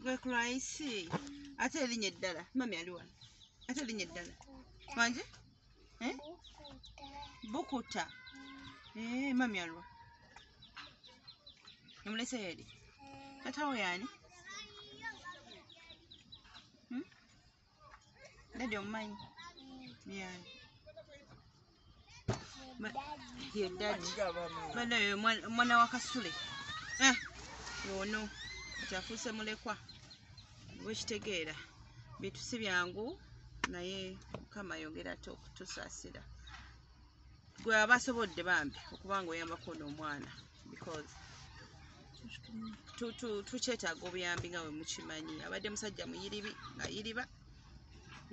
Gwe Christ. Ate erinnya eddala. Mami ali wano. Ate erinnya eddala. Wanje? Eh? Bukuta. Eh, mami alwa. Namulese yeri. Tatawo yani? Hmm? Daddy omumanyi? Yani. Ye daddy. Bana oyo omwana wa Kasule. Eh, ono kati afuuse mulekwa. Bwekitegeera bintu si byangu, naye Mukama ayongera ate okutusaasira. Gwe aba asobodde bambi okuba nga oyambako ono omwana, because tukyetaaga obuyambi nga bwe mukimanyi. Abadde musajja muyiribi, ng'ayiriba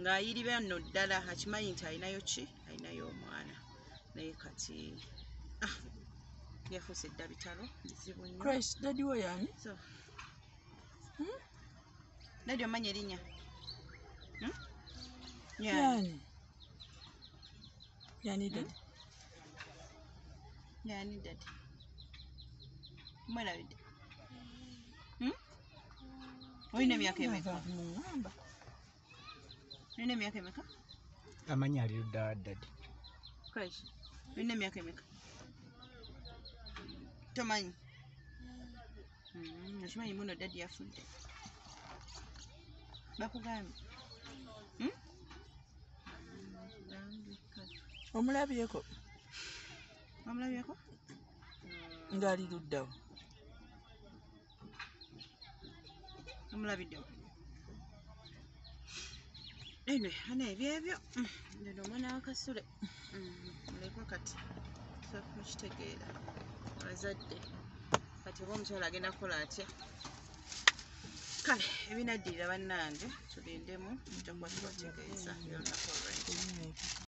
ng'ayiriba nno ddala, akimanyi nti alinayo ki, alinayo omwana, naye kati yafuuse dda bitalo bizibu nnyo. Christ, daddy wo yani? So, daddy omanyi erinnya? Hmm? Yani? Yani. Yani daddy. Yani daddy? Mwerabidde? Hmm? Olina emyaka emeka? Muŋŋamba. Olina emyaka emeka? Amanyi ali ludda wa daddy. Christ, olina emyaka emeka? Tomanyi? Okimanyi muno daddy yafudde? Bakugambye? Hmm? Bakugambye kale. Omulabyeko? Omulabyeko? Ng'ali luddawo. Omulabiddewo? Anyway, ana ebyebyo. Nno omwana wa Kasule. Mulekwa kati. So mukitegeera. Abazadde. Kati oba omukyala agenda kukola atya? Kale ebinaddirira bannange tulindemu, tujja kuba tubategeeza olunaku olw'enkya.